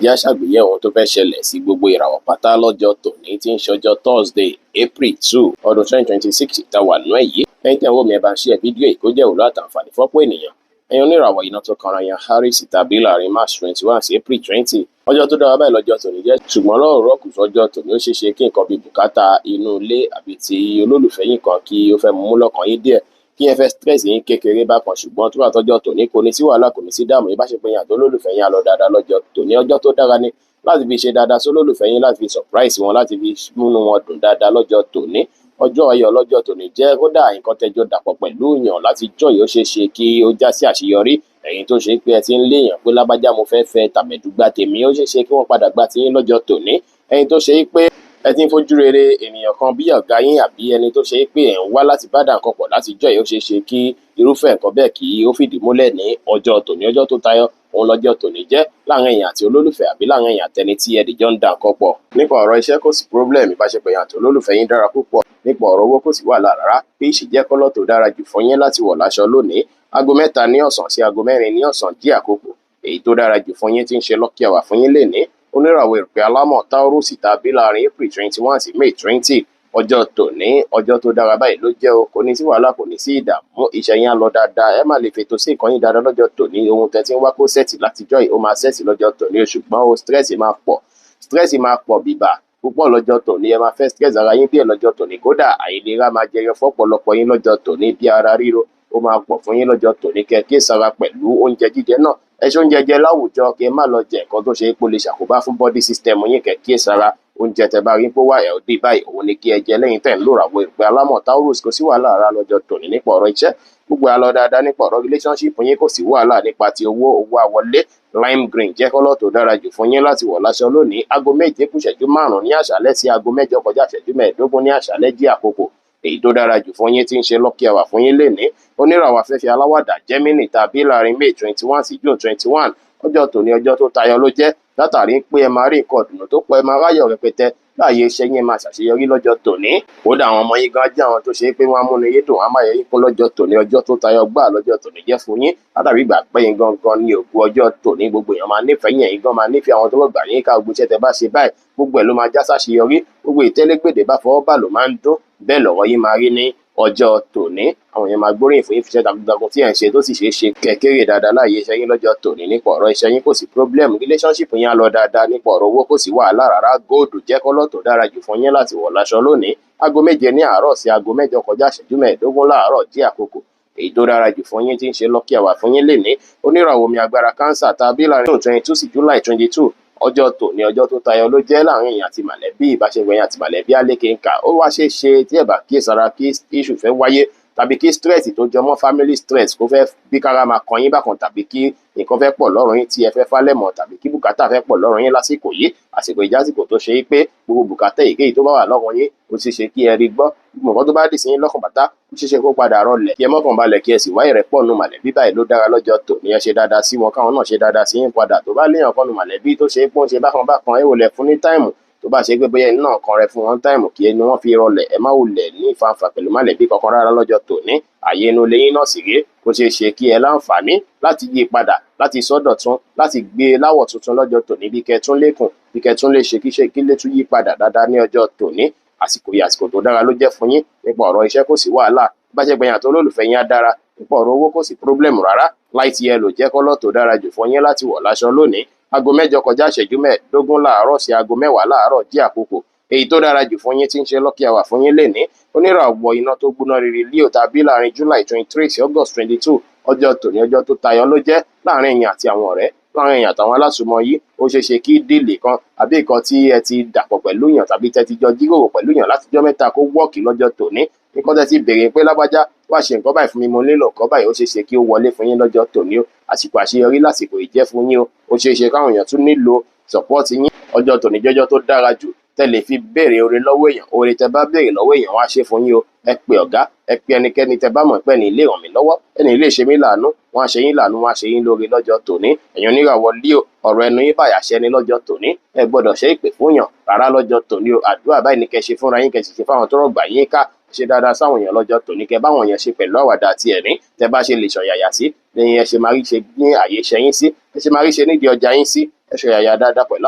Jẹ́ á ṣàgbéyẹ̀wò ohun tó fẹ́ ṣẹlẹ̀ sí gbogbo ìràwọ̀ pátá lọ́jọ́ tòní tí ń ṣọjọ́ Thursday, April 2, ọdún 2026 tá a wà nú ẹ̀ yìí. Ẹ̀yin tẹ́ ń wò mí, ẹ bá ń share fídíò yìí kó jẹ́ ìwúlò àtàǹfààní fọ́pọ̀ ènìyàn. Ẹ̀yin oníràwọ̀ iná tó kanra yan Aries tàbí láàrin March 21 sí April 20, ọjọ́ tó dára báyìí lọ́jọ́ tòní jẹ́. Ṣùgbọ́n lọ́rọ̀ kù sọ́jọ́ tòní, ó ṣeé ṣe kí nǹkan bíi bùkátà inú ilé àbí ti olólùfẹ́ yín kan kí ó fẹ́ mú lọ́kàn yín díẹ̀, kí ẹ fẹ́ stress yín kékeré bákan. Ṣùgbọ́n tó bá tọ́jọ́ tòní, kò ní sí wàhálà, kò ní sí dààmú. Ìbáṣepọ̀ yín àti olólùfẹ́ yín á lọ dáadáa lọ́jọ́ tòní. Ọjọ́ tó dára ni láti fi ṣe dáadáa sólólùfẹ́ yín, láti fi surprise wọn, láti fi múnú wọn dùn dáadáa lọ́jọ́ tòní. Ọjọ́ ayọ̀ lọ́jọ́ tòní jẹ́. Kódà nǹkan tẹjọ́ dàpọ̀ pẹ̀lú yàn láti jọ́ yìí, ó ṣeé ṣe kí ó já sí àṣeyọrí. Ẹ̀yin tó ṣe pé ẹ ti ń léèyàn pé lágbájá mo fẹ́ fẹ́, tàmẹ̀dùgbà tèmi, ó ṣeé ṣe kí wọ́n padà gba tiyín lọ́jọ́ tòní. Ẹ̀yin tó ṣe pé ẹ ti ń fojú rere ènìyàn kan bí ọ̀gá yín àbí ẹni tó ṣe pé ẹ̀ ń wá láti bá dà nǹkan pọ̀ láti jọ́ yìí, ó ṣeé ṣe kí irúfẹ́ nǹkan bẹ́ẹ̀ kí ó fìdí múlẹ̀ ní ọjọ́ tòní. Ọjọ́ tó tayọ òun lọ́jọ́ tòní jẹ́ láàrin èèyàn àti olólùfẹ́ àbí láàrin èèyàn àtẹni tí ẹdìjọ́ ń da nǹkan pọ̀. Nípa ọ̀rọ̀ iṣẹ́, kò sí problem. Ìbáṣepọ̀ èèyàn àti olólùfẹ́ yín dára púpọ̀. Nípa ọ̀rọ̀ owó, kò sí wàhálà rárá. Peach jẹ́ colour tó dára jù fún yín láti wọ̀ láṣọ lónìí. Aago 3 ní ọ̀sán sí aago 4 ní ọ̀sán jí àkókò èyí tó dára jù fún yín tí ń ṣe lucky hour fún yín lénìí. Oníràwọ̀ erùpẹ̀ alámọ̀ Taurus tàbí láàrin April 21 sí May 20, ọjọ́ tòní, ọjọ́ tó dára báyìí ló jẹ́ o. Kò ní sí wàhálà, kò ní sí ìdààmú. Iṣẹ́ yín á lọ dáadáa. Ẹ má lè fètò sí nǹkan yín dáadáa lọ́jọ́ tòní. Ohun tẹ́ ti ń wá kó set látijọ́ yìí, ó máa set lọ́jọ́ tòní o. Ṣùgbọ́n o, stress máa pọ̀, stress máa pọ̀ bìbà púpọ̀ lọ́jọ́ tòní. Ẹ máa fẹ́ stress ara yín díẹ̀ lọ́jọ́ tòní. Kódà àìlera máa jẹyọ fọ́pọ̀lọpọ̀ yín lọ́jọ́ tòní, bí ara ríro, ó máa pọ̀ fún yín lọ́jọ́ tòní. Kẹ́ kí sara pẹ̀lú oúnjẹ jíjẹ náà. Ẹ ṣe oúnjẹ jẹ láwùjọ, kí ẹ má lọ jẹ nǹkan tó ṣe é pé ó lè ṣàkóbá fún body system yín. Kẹ́ kí sara oúnjẹ tẹ́ bá rí pé wà healthy báyìí, òun ni kí ẹ jẹ. Lẹ́yìn tẹ́ ń lò ràwọ̀ ìpè alámọ̀ Taurus, kò sí wàhálà rárá lọ́jọ́ tòní. Nípa ọ̀rọ̀ iṣẹ́, gbogbo á lọ dáadáa. Nípa ọ̀rọ̀ relationship yín, kò sí wàhálà. Nípa ti owó, owó àwọlé. Lime green jẹ́ colour tó dára jù fún yín láti wọ̀ láṣọ lónìí. Aago 6:45 ní àṣálẹ́ sí aago 7:45 ní àṣálẹ́ jí àkókò èyí tó dára jù fún yín tí ń ṣe lucky hour fún yín lénìí. Oníràwọ̀ afẹ́fẹ́ aláwàdà Gemini tàbí láàrin May 21 sí June 21, ọjọ́ tòní, ọjọ́ tó tayọ ló jẹ́, látàrí pé ẹ máa rí nǹkan ọ̀dùnnú tó pọ̀, ẹ máa ráyọ̀ rẹpẹtẹ láàyè iṣẹ́ yín, máa ṣàṣeyọrí lọ́jọ́ tòní. Kódà àwọn ọmọ yín gan jẹ́ àwọn tó ṣe é pé wọ́n á múnú yín dùn, wọ́n á máa yẹ yín kún lọ́jọ́ tòní. Ọjọ́ tó tayọ gbáà lọ́jọ́ tòní jẹ́ fún yín, látàrí ìgbà pé yín gangan ní òkú ọjọ́ tòní. Gbogbo èèyàn máa nífẹ̀ẹ́ yín, ẹ̀yin gan máa nífẹ̀ẹ́ àwọn tó gbà yín ká. Gbogbo iṣẹ́ tẹ́ bá ṣe báyìí, gbogbo ẹ̀ ló máa já sáṣeyọrí. Gbogbo ìtẹ́lẹ́gbèdè bá fọwọ́ bà ló máa ń dún. Bẹ́ẹ̀ lọ̀rọ̀ yín máa rí ní ọjọ́ tòní. Àwọn èèyàn máa gbóríyìn fún yín fún iṣẹ́ takuntakun tí ẹ̀ ń ṣe, tó sì ṣeé ṣe kẹ̀kẹ́rẹ́ dáadáa láàyè iṣẹ́ yín lọ́jọ́ tòní. Nípa ọ̀rọ̀ iṣẹ́ yín, kò sí problem. Relationship yín á lọ dáadáa. Nípa ọ̀rọ̀ owó, kò sí wàhálà rárá. Gold jẹ́ colour tó dára jù fún yín láti wọ̀ láṣọ lónìí. Aago 7 ní àárọ̀ sí aago 7:45 láàárọ̀ jí àkókò èyí tó dára jù fún yín tí ń ṣe lucky hour fún yín lénìí. Oníràwọ̀ omi agbára Cancer tàbí láàrin June 22 sí July 22, ọjọ́ tòní, ọjọ́ tó tayọ ló jẹ́ láàrin èèyàn àti mọ̀lẹ́bí. Ìbáṣepọ̀ èèyàn àti mọ̀lẹ́bí alékè ń kà. Ó wá ṣeé ṣe tí ẹ bá kíyèsára kí issue fẹ́ wáyé tàbí kí stress tó jọmọ́ family stress kó fẹ́ bí kára máa kan yín bákan, tàbí kí nǹkan fẹ́ pọ̀ lọ́rùn yín tí ẹ fẹ́ fálẹ̀ mọ́, tàbí kí bùkátà fẹ́ pọ̀ lọ́rùn yín lásìkò yìí. Àsìkò ìjásìkò tó ṣe é pé gbogbo bùkátà èyíkéyìí tó bá wà lọ́rùn yín, ó ṣeé ṣe kí ẹ rí gbọ́. Gbogbo nǹkan tó bá dì sí yín lọ́kàn pátá, ó ṣeé ṣe kó padà rọlẹ̀. Kí ẹ mọ́kàn balẹ̀, kí ẹ sì wá ìrẹ́pọ̀ nu mọ̀lẹ́bí báyìí ló dára lọ́jọ́ tòní. Ẹ ṣe dáadáa sí wọn, káwọn náà ṣe dáadáa sí yín padà. Tó bá léèyàn kan nu mọ̀lẹ́bí tó ṣe é pọ́n ṣe bákan bákan, ẹ wò lẹ̀ fún ní time. Tó bá ṣe pé bóyá ẹni náà kan rẹ fún wọn time kí ẹni wọn fi rọlẹ̀, ẹ má wulẹ̀ ní ìfanfà pẹ̀lú mọ̀lẹ́bí kankan rárá lọ́jọ́ tòní. Ààyè inú ilé yín náà sì rèé, kó ṣeé ṣe kí ẹ láǹfààní láti yí padà, láti sọ́dọ̀tun, láti gbé e láwọ̀ tuntun lọ́jọ́ tòní, bí kẹ́ tún lékùn, bí kẹ́ tún lè ṣe kí ṣe kí lè tún yí padà dáadáa ní ọjọ́ tòní. Àsìkò yìí, àsìkò tó dára ló jẹ́ fún yín. Nípa ọ̀rọ̀ iṣẹ́, kò sí wàhálà. Bá ṣe gbẹ̀yìn àti olólùfẹ́ yín á dára. Nípa ọ̀rọ̀ owó, kò sí problem rárá. Light yellow jẹ́ colour tó dára jù fún yín láti wọ̀ láṣọ lónìí. Aago 7:45 láàárọ̀ sí aago 10 láàárọ̀ jí àkókò èyí tó dára jù fún yín tí ń ṣe lucky hour fún yín lénìí. Oníràwọ̀ iná tó gbóná riri Leo tàbí láàrin July 23 sí August 22, ọjọ́ tòní, ọjọ́ tó tayọ ló jẹ́ láàrin èèyàn àti àwọn ọ̀rẹ́, láàrin èèyàn àtàwọn alásùnmọ́ yìí. Ó ṣeé ṣe kí deal kan àbí nǹkan tí ẹ ti dàpọ̀ pẹ̀lú yàn tàbí tẹ́ ti jọ jíròrò pẹ̀lú yàn látijọ́ mẹ́ta kó work lọ́jọ́ tòní. Nǹkan tẹ́ ti béèrè pé lágbájá wá ṣe nǹkan báyìí fún mi, mo nílò nǹkan báyìí, ó ṣeé ṣe kí ó wọlé fún yín lọ́jọ́ tòní o. Àsìkò àṣeyọrí lásìkò ìjẹ́ fún yín o. Ó ṣeé ṣe káwọn èèyàn tún nílò support yín. Ọjọ́ tòní jẹ́jọ́ tó dára jù tẹ́ lè fi béèrè oore lọ́wọ́ èèyàn. Oore tẹ́ bá béèrè lọ́wọ́ èèyàn, wọ́n á ṣe fún yín o. Ẹ pe ọ̀gá, ẹ pe ẹnikẹ́ni tẹ́ bá mọ̀ pé ẹni lè ràn mí lọ́wọ́, ẹni lè ṣe mí láàánú, wọ́n á ṣe yín láàánú, wọ́n á ṣe yín lóore lọ́jọ́ tòní. Ẹ̀yin oníràwọ̀ Leo, ọ̀rọ̀ ẹnu yín báyà ṣẹni lọ́jọ́ tòní. Ẹ gbọ́dọ̀ ṣe ìpè fún yàn rárá lọ́jọ́ tòní o. Àdúrà báyìí ni kẹ́ ṣe fúnra yín, kẹ́ sì ṣe fáwọn tó rọ̀gbà yín ká. Ṣe dáadáa sáwọn èèyàn lọ́jọ́ tòní, kẹ́ báwọn èèyàn ṣe pẹ̀lú àwàdà àti ẹ̀rín. Tẹ́ bá ṣe lè ṣọ̀yàyà sí lẹ́yìn, ẹ ṣe máa rí ṣe ní àyè iṣẹ́ yín sí, ẹ ṣe máa rí ṣe nídìí ọjà yín sí. Ẹ Ẹ ṣe yàyà dáadáa pẹ̀lú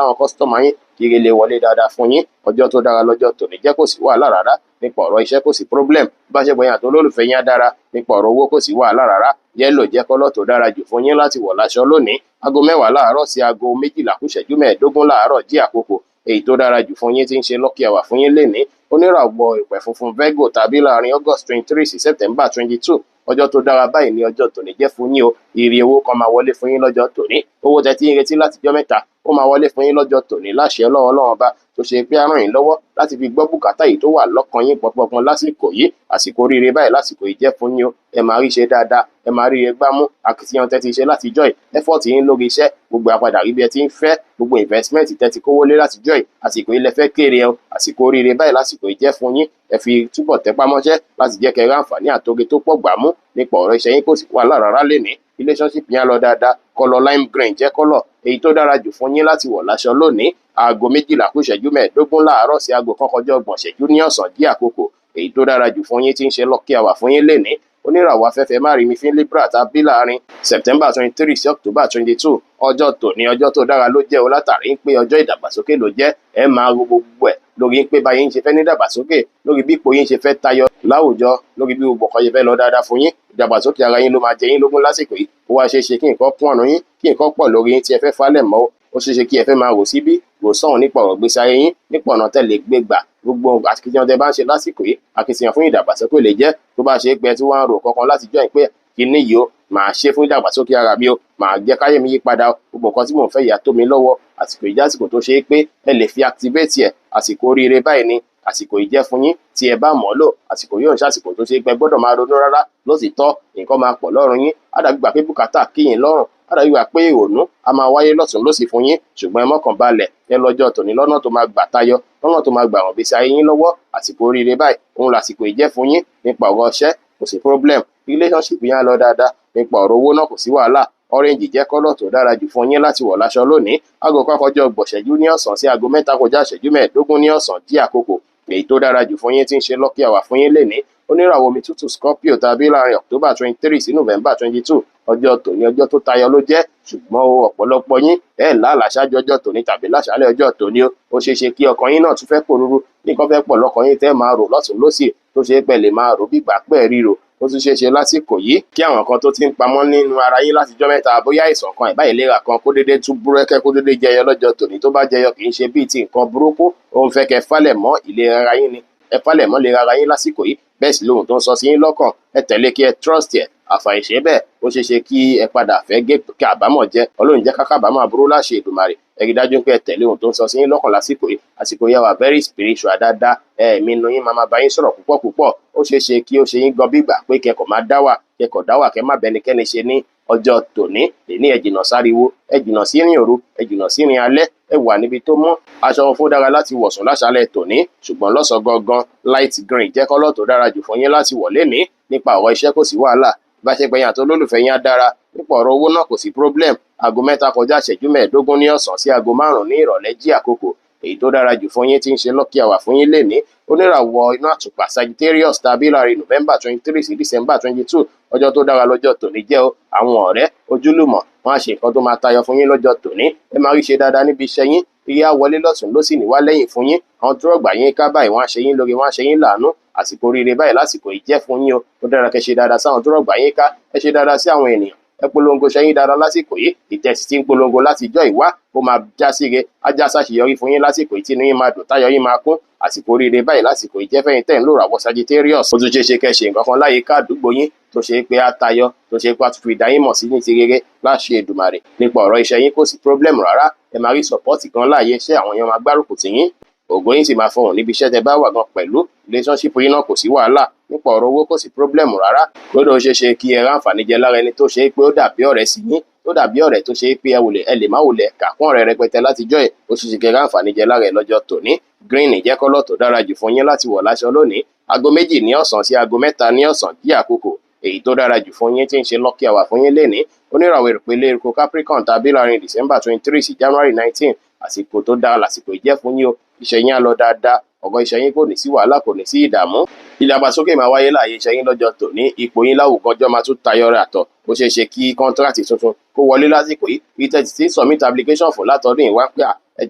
àwọn customer yín kí ire lè wọlé dáadáa fún yín. Ọjọ́ tó dára lọ́jọ́ tòní jẹ́, kò sí wàhálà rárá. Nípa ọ̀rọ̀ iṣẹ́, kò sí problem. Ìbáṣepọ̀ yín àti olólùfẹ́ yín á dára. Nípa ọ̀rọ̀ owó, kò sí wàhálà rárá. Yellow jẹ́ colour tó dára jù fún yín láti wọ̀ láṣọ lónìí. Aago 10 láàárọ̀ sí aago 11:45 láàárọ̀ jí àkókò. Èyí tó dára jù fún yín tí ń ṣe lucky hour fún yín lénìí, oníràwọ̀ ìpẹ̀ funfun Virgo tàbí láàrin August 23 sí September 22. Ọjọ́ tó dára báyìí ní ọjọ́ tòní jẹ́ fún yín o. Ire owó kan máa wọlé fún yín lọ́jọ́ tòní. Owó tẹ́ tí ń retí látijọ́ mẹ́ta, ó máa wọlé fún yín lọ́jọ́ tòní láṣẹ Ọlọ́run. Ọlọ́run Ọba tó ṣe pé á ràn yín lọ́wọ́ láti fi gbọ́ bùkátà yìí tó wà lọ́kàn yín pọnpọnpọn lásìkò yìí. Àsìkò oríire báyìí lásìkò yìí jẹ́ fún yín o. Ẹ máa rí ṣe dáadáa, ẹ máa rí ire gbámú. Akitiyan tẹ́ ti ṣe látijọ́ yìí, effort yín lórí iṣẹ́, gbogbo àpadà rí bí ẹ ti ń fẹ́. Gbogbo investment tẹ́ ti kówó lé látijọ́ yìí, àsìkò yìí lẹ fẹ́ kéré o. Àsìkò oríire báyìí lásìkò yìí jẹ́ fún yín. Ẹ fi túbọ̀ tẹpá mọ́ṣẹ́ láti jẹ́ kẹ́ ráǹfààní àtòge tó pọ̀ gbàmú. Nípa ọ̀rọ̀ iṣẹ́ yín, kò sí wàhálà rárá lénìí. Relationship yín á lọ dáadáa. Colour lime green jẹ́ colour èyí tó dára jù fún yín láti wọ̀ láṣọ lónìí. Aago 11:45 láàárọ̀ sí aago 1:30 ní ọ̀sán dí àkókò. Èyí tó dára jù fún yín tí ń ṣe lucky hour fún yín lénìí, oníràwọ̀ afẹ́fẹ́ márìmífín Libra tàbí láàrin September 23 sí October 22. Ọjọ́ tòní, ọjọ́ tó dára ló jẹ́ o, látàrí ń pé ọjọ́ ìdàgbàsókè ló jẹ́. Ẹ máa ro gbogbo ẹ̀ lórí ń pé báyìí ń ṣe fẹ́ ní ìdàgbàsókè, lórí bí ipò yín ṣe fẹ́ tayọ láwùjọ, lórí bí gbogbo nǹkan ṣe fẹ́ lọ dáadáa fún yín. Ìdàgbàsókè ara yín ló máa jẹ yín lógún lásìkò yìí. Ó wá ṣeé ṣe kí nǹkan kún ọ̀nà yín, kí nǹkan pọ̀ lórí yín tí ẹ fẹ́ falẹ̀ mọ́. Ó ṣeé ṣe kí ẹ fẹ́ máa rò síbí, rò sọ́hùn nípa ọ̀rọ̀ ìgbésí ayé yín, nípa ọ̀nà tẹ́ lè gbé gbà. Gbogbo akitiyan tẹ́ bá ń ṣe lásìkò yìí, akitiyan fún ìdàgbàsókè lè jẹ́. Tó bá ṣe é pé ẹ tí wọ́n ń rò kankan láti jọ́ pé kíní yìí o, màá ṣe fún ìdàgbàsókè ara mi o, màá jẹ́ káyé mi yí padà o, gbogbo nǹkan tí mò ń fẹ́ yà tó mi lọ́wọ́, àsìkò yìí jẹ́ àsìkò tó ṣe é pé ẹ lè fi activate ẹ̀. Àsìkò oríire báyìí ni àsìkò yìí jẹ́ fún yín tí ẹ bá mọ̀ ọ́ lò. Àsìkò yóò ń ṣàsìkò tó ṣe é pé ẹ gbọ́dọ̀ máa ronú rárá. Lótìítọ́, nǹkan máa pọ̀ lọ́rùn yín, á dàbí gbà pé bùkátà kí yín lọ́rùn, á dàbí gbà pé ìrònú á máa wáyé lọ́tùn lósì fún yín, ṣùgbọ́n ẹ mọ́kàn balẹ̀, ẹ lọ́jọ́ tòní lọ́nà tó máa gbà tayọ, lọ́nà tó máa gbà ràn gbèsè ayé yín lọ́wọ́. Àsìkò oríire báyìí òun làsìkò yìí jẹ́ fún yín. Nípa ọ̀rọ̀ iṣẹ́, kò sí problem. Relationship yín á lọ dáadáa. Nípa ọ̀rọ̀ owó náà, kò sí wàhálà. Orange jẹ́ colour tó dára jù fún yín láti wọ̀ láṣọ lónìí. Aago 1:30 ní ọ̀sán sí aago 2:45 ní ọ̀sán dí àkókò. Èyí tó dára jù fún yín tí ń ṣe lucky hour fún yín lénìí, oníràwọ̀ omi tútù Scorpio tàbí láàrin October 23 sí November 22. Ọjọ́ tòní, ọjọ́ tó tayọ ló jẹ́, ṣùgbọ́n o ọ̀pọ̀lọpọ̀ yín ẹ̀ lálàá ṣáájú ọjọ́ tòní tàbí láṣálẹ́ ọjọ́ tòní o. Ó ṣeé ṣe kí ọkàn yín náà tún fẹ́ pòrúurú, ní nǹkan fẹ́ pọ̀ lọ́kàn yín tẹ́ máa rò lọ́tùn lósì, tó ṣe é pẹ́ lè máa rò bí ìgbà pẹ́ ríro. Ó tún ṣeé ṣe lásìkò yìí kí àwọn kan tó ti ń pamọ́ nínú ara yín látijọ́ mẹ́ta, bóyá àìsàn kan, ìbá ìlera kan, kó déédéé tún búrẹ́kẹ́, kó déédéé jẹyọ lọ́jọ́ tòní. Tó bá jẹyọ, kì í ṣe bíi ti nǹkan burúkú, ó ń fẹ́ kẹ́ falẹ̀ mọ́ ìlera ara yín ni. Ẹ falẹ̀ mọ́ ìlera ara yín lásìkò yìí. Bẹ́ẹ̀ sì lóhun tó ń sọ sí yín lọ́kàn, ẹ tẹ̀lé, kí ẹ trust ẹ̀. Àfàìṣe bẹ́ẹ̀, ó ṣeé ṣe kí ẹ padà fẹ́ gé kábàámọ̀ jẹ. Ọlọ́run jẹ́ ká kábàámọ̀ aburú láṣẹ Èdùmàrè. Ẹ rí dájú pé ẹ tẹ̀lé ohun tó ń sọ sí yín lọ́kàn lásìkò yìí. Àsìkò yẹn wà very spiritual dáadáa. Ẹ̀mí inú yín máa máa bá yín sọ̀rọ̀ púpọ̀ púpọ̀. Ó ṣeé ṣe kí ó ṣe yín gan bí ìgbà pé kẹ́kọ̀ọ́ máa dá wà, kẹ́kọ̀ọ́ dá wà, kẹ́ má bẹnikẹ́ni ṣe ní ọjọ́ tòní. Èní, ẹ jìnnà sáriwo, ẹ jìnnà sí ìrìn òru, ẹ jìnnà sí ìrìn alẹ́, ẹ wà níbi tó mọ́. Aṣọ funfun dára láti wọ̀sùn láṣálẹ́ tòní, ṣùgbọ́n lọ́sàn gangan, light green jẹ́ colour tó dára jù fún yín láti wọ̀ lénìí. Nípa ọ̀rọ̀ iṣẹ́, kò sí wàhálà. Ìbáṣepọ̀ yín àti olólùfẹ́ yín á dára. Nípa ọ̀rọ̀ owó náà, kò sí problem. Aago 3:45 ní ọ̀sán sí aago 5 ní ìrọ̀lẹ́ jí àkókò. Èyí tó dára jù fún yín tí ń ṣe lucky hour fún yín lénìí, oníràwọ̀ iná àtùpà Sagittarius tàbí láàrin November 23 sí December 22. Ọjọ́ tó dára lọ́jọ́ tòní jẹ́ o. Àwọn ọ̀rẹ́, ojúlùmọ̀, wọ́n á ṣe nǹkan tó máa tayọ fún yín lọ́jọ́ tòní. Ẹ máa rí ṣe dáadáa níbi iṣẹ́ yín. Ire á wọlé lọ́tùn lósì ní wá lẹ́yìn fún yín. Àwọn tó rọ̀gbà yín ká báyìí, wọ́n á ṣe yín lóore, wọ́n á ṣe yín láàánú. Àsìkò oríire báyìí lásìkò yìí jẹ́ fún yín o. Ó dára kẹ́ ṣe dáadáa sáwọn tó rọ̀gbà yín ká. Ẹ ṣe dáadáa sí àwọn ènìyàn. Ẹ polongo ṣẹ́yìn dáadáa lásìkò yìí. Ìtẹ̀sí tí ń polongo láti ijọ́ ìwá, ó máa já síre, á já sáṣeyọrí fún yín lásìkò yìí, tí inú yín máa dùn, táyọ̀ yín máa kún. Àsìkò oríire báyìí lásìkò yìí jẹ́ fẹ́yìn tẹ́ ń lò ràwọ̀ Sagittarius. Ó tún ṣeé ṣe kẹ́ ṣe nǹkan kan láyìíká àdúgbò yín tó ṣe é pé á tayọ, tó ṣe é pé á tún fi dá yín mọ̀ sí ní ti rere láṣẹ Èdùmàrè. Nípa ọ̀rọ̀ iṣẹ́ yín, kò sí problem rárá. Ẹ máa rí support gan láàyè iṣẹ́, àwọn èèyàn máa gbárùkù tì yín, ògo yín sì máa fọhùn níbi iṣẹ́ tẹ́ bá wà gan pẹ̀lú. Relationship yín náà, kò sí wàhálà. Nípa ọ̀rọ̀ owó, kò sí problem rárá. Kódà ó ṣeé ṣe kí ẹ ráǹfààní jẹ lára ẹni tó ṣe é pé ó dàbí ọ̀rẹ́ sí yín, tó dàbí ọ̀rẹ́ tó ṣe é pé ẹ wulẹ̀ ẹ lè má wulẹ̀ kàkún ọ̀rẹ́ rẹpẹtẹ látijọ́ ẹ̀. Ó ṣeé ṣe kí ẹ ráǹfààní jẹ lára ẹ lọ́jọ́ tòní. Green jẹ́ colour tó dára jù fún yín láti wọ̀ láṣọ lónìí. Aago 2 ní ọ̀sán sí aago 3 ní ọ̀sán dí àkókò. Èyí tó dára jù fún yín tí ń ṣe lucky hour fún yín lénìí, oníràwọ̀ ìpele eruku Capricorn tàbí láàrin December 23 sí January 19. Àsìkò tó dára lásìkò ìjẹ́ fún yín o. Iṣẹ́ yín á lọ dáadáa, ọ̀rọ̀ iṣẹ́ yín kò ní sí wàhálà, kò ní sí ìdààmú. Ìdàgbàsókè máa wáyé láàyè iṣẹ́ yín lọ́jọ́ tòní. Ipò yín láwùjọ ọjọ́ máa tún tayọ rẹ̀ àtọ̀. Ó ṣeé ṣe kí contract tuntun kó wọlé lásìkò yìí. Bí tẹ́ ti submit application fún látọdún yìí wá pé à, ẹ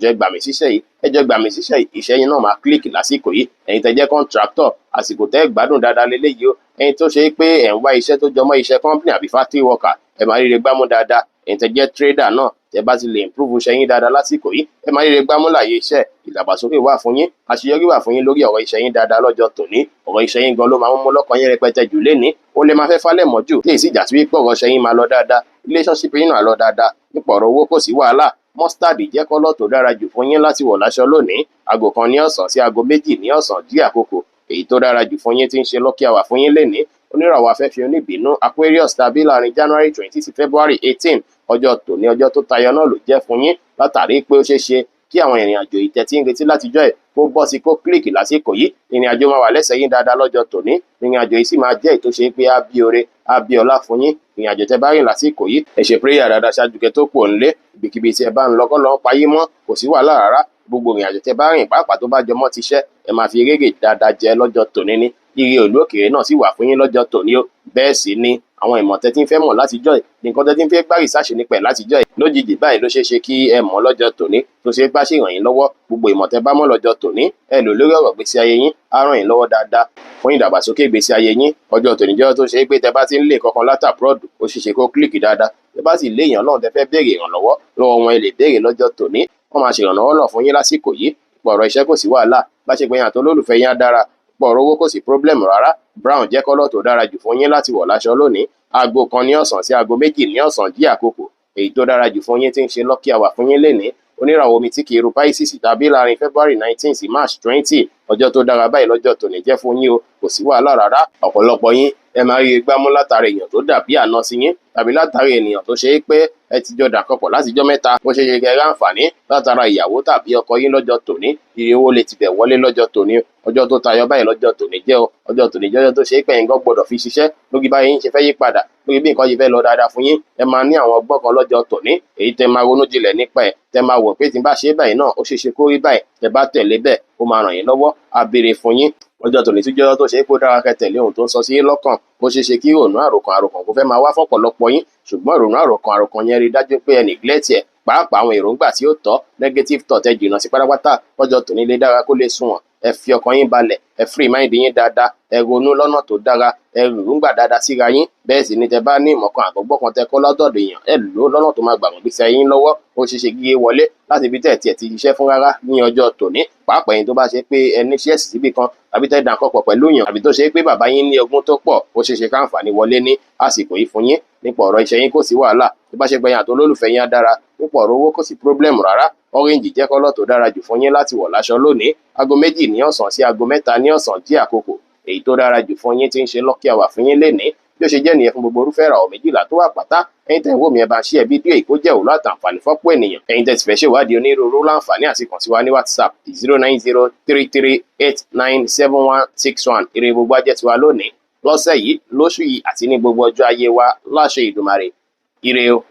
jọ̀ọ́, ẹ gbà mí síṣẹ́ yìí, ẹ jọ̀ọ́, ẹ gbà mí síṣẹ́ yìí, iṣẹ́ yín náà máa click lásìkò yìí. Ẹ̀yin tẹ́ jẹ́ contractor, àsìkò tẹ́ gbádùn dáadáa leléyìí o. Ẹ̀yin tó ṣe pé ẹ̀ ń wá iṣẹ́ tó jọmọ́ iṣẹ́ company àbí factory worker, ẹ máa ríre gbámú dáadáa. Ẹ̀yin tẹ́ jẹ́ trader náà, tẹ́ bá ti lè improve iṣẹ́ yín dáadáa lásìkò yìí, ẹ máa ríre gbámú láàyè iṣẹ́. Ìdàgbàsókè wà fún yín, àṣeyọrí wà fún yín lórí ọ̀rọ̀ iṣẹ́ yín dáadáa lọ́jọ́ tòní. Ọ̀rọ̀ iṣẹ́ yín gan ló máa ń mú lọ́kàn yín rẹpẹtẹ jù lénìí. Ó lè máa fẹ́ falẹ̀ mọ́ jù, tí èyí sì jà sí wípé ọ̀rọ̀ iṣẹ́ yín máa lọ dáadáa, relationship yín náà lọ dáadáa. Nípa ọ̀rọ̀ owó, kò sí wàhálà. Mustard jẹ́ colour tó dára jù fún yín láti wọ̀ láṣọ lónìí. Aago 1 ní ọ̀sán sí aago 2 ní ọ̀sán dí àkókò èyí tó dára jù fún yín tí ń ṣe lucky hour fún yín lénìí. Oníràwọ̀ afẹ́fẹ́ oníbínú Aquarius tàbí láàrin January 20 sí February 18, ọjọ́ tòní, ọjọ́ tó tayọ náà ló jẹ́ fún yín, látàrí pé ó ṣeé ṣe kí àwọn ìrìn àjò ìtẹ́ tí ń retí látijọ́ ẹ̀ kó bọ́ sí, kó click lásìkò yìí. Ìrìn àjò máa wà lẹ́sẹ̀ yín dáadáa lọ́jọ́ tòní. Ìrìn àjò yìí sì máa jẹ́ èyí tó ṣe pé á bí oore, á bí ọlá fún yín. Ìrìn àjò tẹ́ bá rìn lásìkò yìí, ẹ ṣe prayer dáadáa ṣáájú kẹ́ tó kúrò nílé. Ibikíbi tí ẹ bá ń lọ, kọ́ lọ́n pa yín mọ́, kò sí wàhálà rárá. Gbogbo ìrìn àjò tẹ́ bá rìn, pàápàá tó bá jọmọ́ tiṣẹ́, ẹ máa fi rérè dáadáa jẹ lọ́jọ́ tòní ní. Ire ìlú òkèèrè náà sì wà fún yín lọ́jọ́ tòní o. Bẹ́ẹ̀ sì ni àwọn ìmọ̀ tẹ́ tí ń fẹ́ mọ̀ látijọ́ yìí, nǹkan tẹ́ tí ń fẹ́ gbá research nípa ẹ̀ látijọ́ yìí, lójijì báyìí ló ṣeé ṣe kí ẹ mọ̀ lọ́jọ́ tòní, tó ṣe bá ṣe ràn yín lọ́wọ́. Gbogbo ìmọ̀ tẹ́ bá mọ̀ lọ́jọ́ tòní, ẹ lò lórí ọ̀rọ̀ ìgbésí ayé yín, á ràn yín lọ́wọ́ dáadáa fún ìdàgbàsókè ìgbésí ayé yín. Ọjọ́ tòní jẹ́ tó ṣe é pé tẹ́ bá ti ń lé kankan láti abroad, ó ṣeé ṣe kó click dáadáa. Tẹ́ bá sì léèyàn náà tẹ́ fẹ́ béèrè ìrànlọ́wọ́ lọ́wọ́ wọn, ẹ lè béèrè lọ́jọ́ tòní, wọ́n máa ṣèrànlọ́wọ́ náà fún yín lásìkò yìí. Pọ̀ ọ̀rọ̀ iṣẹ́, kò sí wàhálà. Bá ṣe pé yín àti olólùfẹ́ yín á dára. Pọ̀ ọ̀rọ̀ owó, kò sí problem rárá. Brown jẹ́ colour tó dára jù fún yín láti wọ̀ láṣọ lónìí. Aago 1 ní ọ̀sán sí aago 2 ní ọ̀sán jí àkókò èyí tó dára jù fún yín tí ń ṣe lucky hour fún yín lénìí. Oníràwọ̀ omi tí kì í ru Pisces tàbí láàrin February 19 sí March 20, ọjọ́ tó dára báyìí lọ́jọ́ tòní jẹ́ fún yín o. Kò sí wàhálà rárá. Ọ̀pọ̀lọpọ̀ yín, ẹ máa rí gbámú látara èèyàn tó dàbí àná sí yín, tàbí látara ènìyàn tó ṣe é pé ẹ ti jọ dàkọpọ̀ látijọ́ mẹ́ta. Ó ṣe é ṣe kẹ́ ráǹfààní látara ìyàwó tàbí ọkọ yín lọ́jọ́ tòní. Ire owó lè tibẹ̀ wọlé lọ́jọ́ tòní. Ọjọ́ tó tayọ báyìí lọ́jọ́ tòní jẹ́ o. Ọjọ́ tòní jẹ́ ọjọ́ tó ṣe é pé ẹ̀yin gan gbọ́dọ̀ fi ṣiṣẹ́ lórí báyìí yín ṣe fẹ́ yí padà, lórí bí nǹkan ṣe fẹ́ lọ dáadáa fún yín. Ẹ máa ní àwọn ọgbọ́n kan lọ́jọ́ tòní èyí tẹ́ máa ronú jinlẹ̀ nípa ẹ̀, tẹ́ máa wò pé tí n bá ṣe báyìí náà, ó ṣeé ṣe kó rí báyìí. Tẹ́ bá tẹ̀lé bẹ́ẹ̀, ó máa ràn yín lọ́wọ́, á béèrè fún yín. Ọjọ́ tòní tún jẹ́ ọjọ́ tó ṣe é pé ó dára kẹ́ tẹ̀lé ohun tó ń sọ sí yín lọ́kàn. Ó ṣeé ṣe kí ìrònú àròkàn àròkàn kó fẹ́ máa wá fọ́pọ̀lọpọ̀ yín, ṣùgbọ́n ìrònú àròkàn àròkàn yẹn, rí dájú pé ẹ neglect ẹ̀, pàápàá àwọn èròǹgbà tí ó tọ́, negative thought, ẹ jìnnà sí pátápátá. Lọ́jọ́ tòní lè dára kó lè sunwọ̀n. Ẹ fi ọkàn yín balẹ̀, ẹ free mind yín dáadáa, ẹ ronú lọ́nà tó dára, ẹ rògbà dáadáa síra yín. Bẹ́ẹ̀ sì ni tẹ bá ní ìmọ̀ kan àgbọ̀gbọ́ kan tẹ kọ́ lọ́dọ̀ èèyàn, ẹ lò ó lọ́nà tó máa gbà gbèsè yín lọ́wọ́. Ó ṣeé ṣe gígé wọlé láti ibi tẹ́ tiẹ̀ ti ṣiṣẹ́ fún rárá ní ọjọ́ tòní, pàápàá ẹ̀yin tó bá ṣe pé ẹ ní shares síbì kan, tàbí tẹ́ dàn kọ́pọ̀ pẹ̀lú èèyàn, tàbí tó ṣe pé bàbá yín ní ogún tó pọ̀, ó ṣeé ṣe káǹfààní wọlé ní àsìkò yìí fún yín. Nípa ọ̀rọ̀ iṣẹ́ yín, kò sí wàhálà. Tó bá ṣe pé ẹ̀yin àti olólùfẹ́ yín á dára. Nípa ọ̀rọ̀ owó, kò sí problem rárá. Orange jẹ́ colour tó dára jù fún yín láti wọ̀ láṣọ lónìí. Aago 2 ní ọ̀sán sí aago 3 ní ọ̀sán jí àkókò èyí tó dára jù fún yín tí ń ṣe lucky hour fún yín lénìí. Bí ó ṣe jẹ́ nìyẹn fún gbogbo orúfẹ́ ìràwọ̀ 12 tó wà pátá. Ẹ̀yin tẹ́ ń wò mí, ẹ bá ń share fídíò yìí kó jẹ́ òwúlò àtàǹfààní fọ́pọ̀ ènìyàn. Ẹ̀yin tẹ́ sì fẹ́ ṣèwádìí onírúurú, láǹfààní àti kàn sí wa ní WhatsApp 09033897161. Ire gbogbo ajẹ́ tiwa lónìí, lọ́sẹ̀ yìí, lóṣù yìí àti ní gbogbo ọjọ́ ayé wa láṣẹ Ìdùmarè. Ire o.